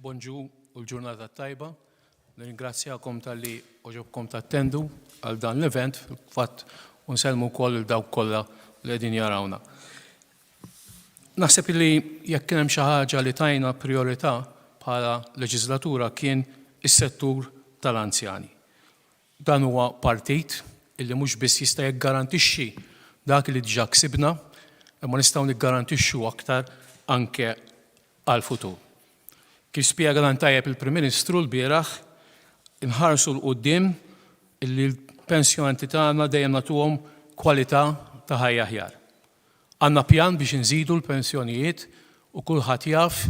Bonġu u l-ġurnata t-tajba. Nirringrazzjakom talli għoġobkom tattendu għal dan l-event, fil-fatt u nsellmu wkoll lil dawk kollha li qegħdin jarawna. Naħseb li jekk kien hemm xi ħaġa li tajna priorità bħala leġislatura kien is-settur tal-anzjani. Dan huwa partit illi mhux biss jista' jiggarantixxi dak li diġà ksibna, imma nistgħu niggarantixxu aktar anke għall-futur. Kif spjega dan tajjeb il-Prim Ministru lbieraħ, inħarsu 'l quddiem illi l-pensjonanti tagħna dejjem nagħtuhom kwalità ta' ħajja aħjar. Għandna pjan biex inżidu l-pensjonijiet u kulħadd jaf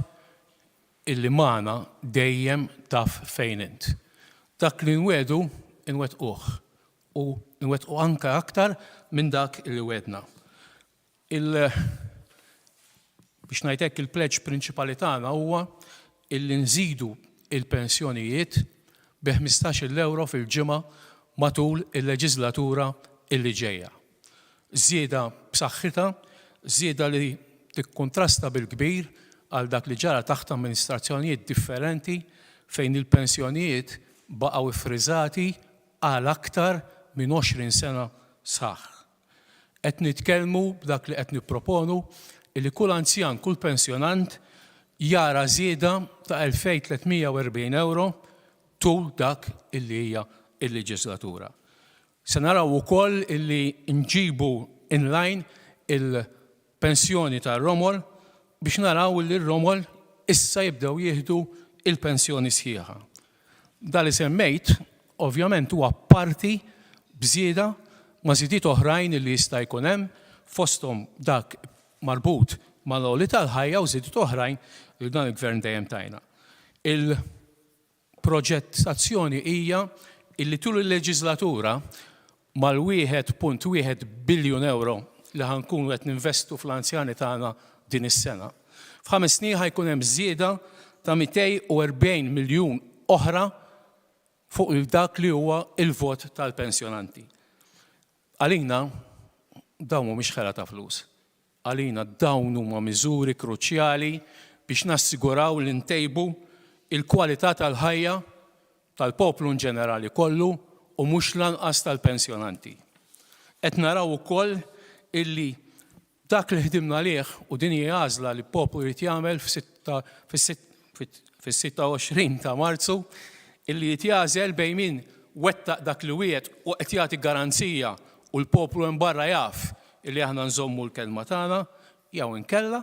illi magħna dejjem taf fejn int. Dak li nwiegħdu nwettquh u nwettqu anke aktar minn dak illi wegħdna. Il biex ngħid hekk il-pledge prinċipali tagħna huwa illi nżidu il-pensjonijiet bi 15-il ewro fil-ġimgħa matul il-leġiżlatura illi ġejja. Żieda b'saħħitha, żieda li tikkuntrasta bil-kbir għal dak li ġara taħt amministrazzjonijiet differenti fejn il-pensjonijiet baqgħu iffriżati għal aktar minn 20 sena sħaħ. Qed nitkellmu b'dak li qed nipproponu illi kull anzjan, kull pensjonant jara żieda ta' 2,340 ewro tul dak illi hija l-leġislatura. Se naraw ukoll illi nġibu in line il-pensjoni tar-romol biex naraw illi r-romol issa jibdew jieħdu il-pensjoni sħiħa. Dan li semmejt ovvjament huwa parti b'żieda ma' żidiet oħrajn illi jista' jkun hemm fosthom dak marbut mal-għoli tal-ħajja u żidiet oħrajn li dan il-Gvern dejjem tajna. Il Proġettazzjoni hija illi tul il-leġiżlatura mal-1.1 biljun ewro li ħa nkunu qed ninvestu fl-anzjani tagħna din is-sena, f'ħames snin ħa jkun hemm żieda ta' 240 miljun oħra fuq dak li huwa l-vot tal-pensjonanti. Għalina dawn mhumiex ħela ta' flus. Għalina dawn huma miżuri kruċjali biex nassiguraw li ntejbu l-kwalità tal-ħajja tal-poplu inġenerali kollu u mhux l-anqas tal-pensjonanti. Qed naraw ukoll illi dak li ħdimna għalih, u din hi għażla li l-poplu jrid jagħmel fis-26 ta' Marzu, illi jrid jagħżel bejn min wettaq dak li wiegħed u qed jagħti garanzija u l-poplu hemm barra jaf illi aħna nżommu l-kelma tagħna jew inkella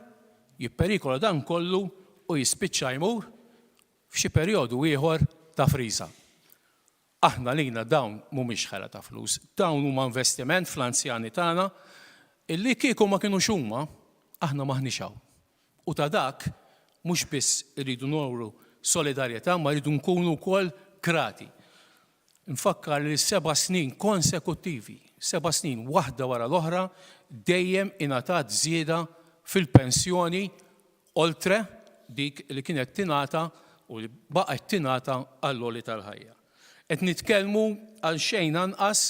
jipperikola dan kollu u jispiċċa jmur f'xi perjodu ieħor ta' friża. Aħna lina dawn mhumiex ħela ta' flus, dawn huma investiment fl-anzjani tagħna illi kieku ma kinux huma, aħna m'aħniex hawn. U ta' dak mhux biss irridu nuru solidarjetà ma rridu nkunu wkoll grati. Nfakkar li seba' snin konsekuttivi, seba' snin waħda wara l-oħra, dejjem ingħatat żieda fil-pensjoni oltre dik li kienet tingħata u li baqgħet tingħata għall-għoli tal-ħajja. Qed nitkellmu għal xejn anqas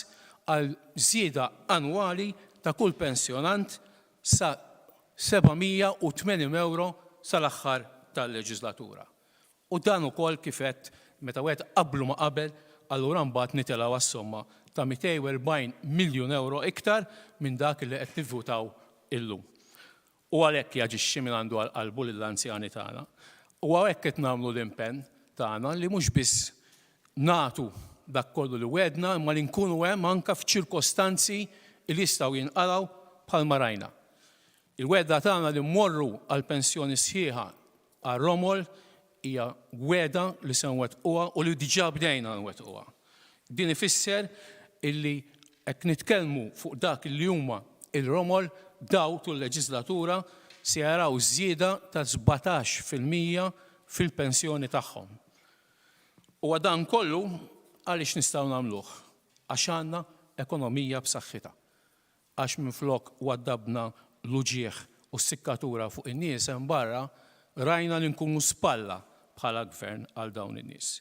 għal żieda annwali ta' kull pensjonant sa 780 ewro sal-aħħar tal-leġiżlatura. U dan ukoll kif għedt, meta wieħed iqabblu ma' qabel, allura mbagħad nitilgħu għas-somma ta' 240 miljun ewro iktar minn dak li qed nivvutaw illum. U għalhekk jaġixxi min għandu għal qalbu lill-anzjani tagħna. U hawnhekk qed nagħmlu l-impenn tagħna li mhux biss nagħtu dak kollu li wegħdna imma li nkunu hemm anke f'ċirkostanzi li jistgħu jinqalgħu bħalma rajna. Il-wegħda tagħna li mmorru għal pensjoni sħiħa għar-romol hija wegħda li se nwettquha u li diġà bdejna nwettquha. Din ifisser illi hekk nitkellmu fuq dak li huma il-romol daw tul leġislatura se jaraw żieda ta' 17% fil-pensjoni tagħhom. Huwa dan kollu għaliex nistgħu nagħmluh? Għax għandna ekonomija b'saħħitha. Għax minflok waddabna l-uġigħ u s-sikkatura fuq in-nies hemm barra, rajna li nkunu spalla bħala Gvern għal dawn in-nies.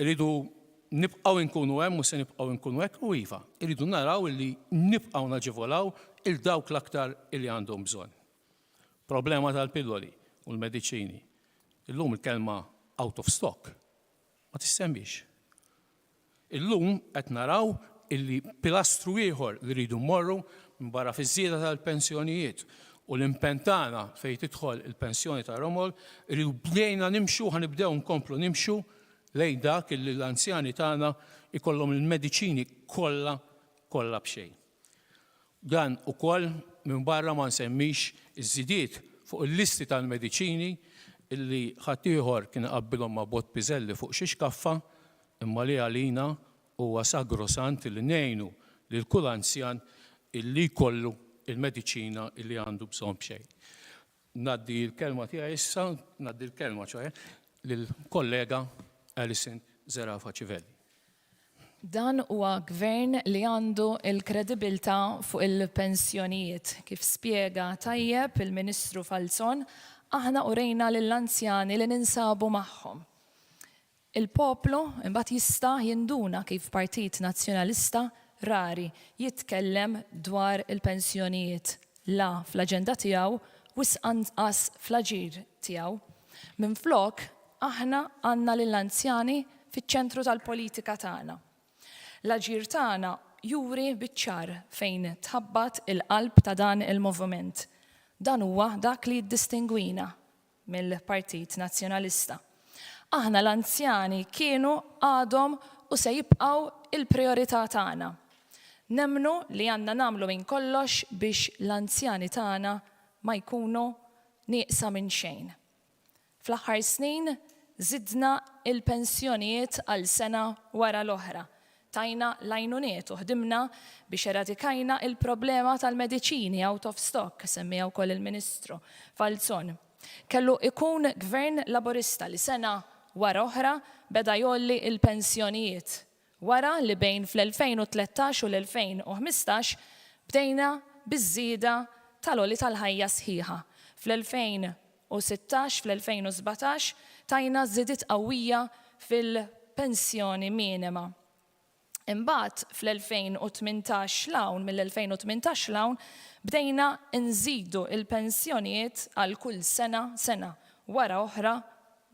Irridu nibqgħu nkunu hemm u se nibqgħu nkunu hekk u iva, irridu naraw li nibqgħu naġevolaw 'il dawk l-aktar li għandhom bżonn. Problema tal-pilloli u l-mediċini. Illum il-kelma out of stock ma tissemmiex. Illum qed naraw illi pilastru ieħor li rridu mmorru minbarra fiż-żieda tal-pensjonijiet u l-impenn tagħna fejn tidħol il-pensjoni ta' romol, irridu bdejna nimxu u ħa nibdew nkomplu nimxu lejn dak illi l-anzjani tagħna jkollhom il-mediċini kollha kollha b'xejn. Dan ukoll minbarra ma nsemmix iż-żidiet fuq il-listi tal-mediċini illi ħaddieħor kien iqabbilhom ma' bott piżelli fuq xi xkaffa imma li għalina huwa sagrosant illi ngħinu lil kull anzjan illi jkollu l-mediċina illi għandu bżonn b'xejn. Ngħaddi l-kelma tiegħi issa, ngħaddi l-kelma ċoe, lill-kollega Alison Zerafa Civelli. Dan huwa gvern li għandu l-kredibilità fuq il-pensjonijiet. Kif spjega tajjeb il-Ministru Falzon, aħna urejna lill-anzjani li ninsabu magħhom. Il-poplu imbagħad jista' jinduna kif Partit Nazzjonalista rari jitkellem dwar il-pensjonijiet, la fl-aġenda tiegħu wisq anqas fl-aġir tiegħu. Minflok, aħna għandna lill-anzjani fiċ-ċentru tal-politika tagħna. L-aġir tagħna juri biċ-ċar fejn tħabbat il-qalb ta' dan il-moviment. Dan huwa dak li jiddistingwina mill-Partit Nazzjonalista. Aħna l-anzjani kienu, għadhom u se jibqgħu il-prijorità tagħna. Nemmnu li għandna nagħmlu minn kollox biex l-anzjani tagħna ma jkunu nieqsa minn xejn. Fl-aħħar snin żidna l-pensjonijiet għal sena wara l-oħra. Tajna l-għajnuniet u ħdimna biex eradikajna il-problema tal-mediċini out of stock, semmiha wkoll il-Ministru Falzon. Kellu ikun Gvern Laburista li sena wara oħra beda jgħolli l-pensjonijiet, wara li bejn fl-2013 u l-2015 bdejna biż-żieda tal-għoli tal-ħajja sħiħa. Fl-2016, fl-2017 tajna żidiet qawwija fil-pensjoni minima. Imbagħad fl-2018 'l hawn, mill-2018 'l hawn, bdejna nżidu l-pensjonijiet għal kull sena, sena wara oħra,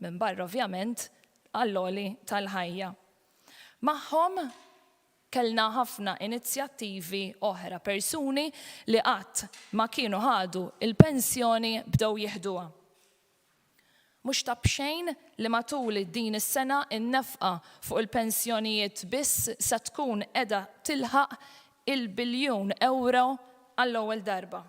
minbarra ovvjament għall-għoli tal-ħajja. Magħhom kellna ħafna inizjattivi oħra, persuni li qatt ma kienu ħadu l-pensjoni bdew jieħduha. Mhux ta' b'xejn li matul din is-sena n-nefqa fuq il-pensjonijiet biss se tkun qiegħda tilħaq il-biljun ewro għall-ewwel darba.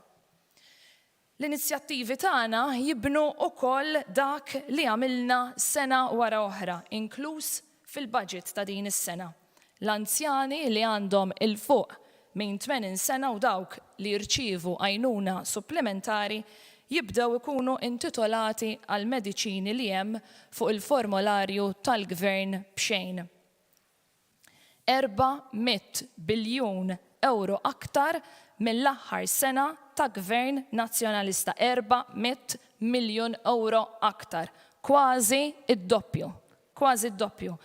L-inizjattivi tagħna jibnu wkoll dak li għamilna sena wara oħra, inkluż fil-budget ta' din is-sena. L-anzjani li għandhom 'il fuq minn 80 sena u dawk li jirċievu għajnuna supplimentari jibdew ikunu intitolati għall-mediċini li hemm fuq il-formolarju tal-Gvern b'xejn. 400 biljun ewro aktar mill-aħħar sena ta' Gvern Nazzjonalista. 400 miljun ewro aktar. Kważi d-doppju. Kważi d-doppju.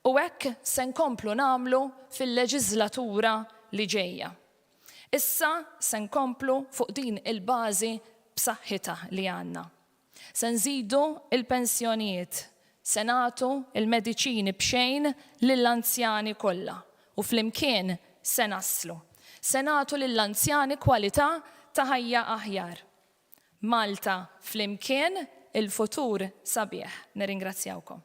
U hekk se nkomplu nagħmlu fil-leġiżlatura li ġejja. Issa se nkomplu fuq din il-bażi b'saħħitha li għandna. Se nżidu l-pensjonijiet, se nagħtu l-mediċini b'xejn lill-anzjani kollha u flimkien se naslu. Se nagħtu lill-anzjani kwalità ta' ħajja aħjar. Malta flimkien, il-futur sabiħ. Nirringrazzjawkom.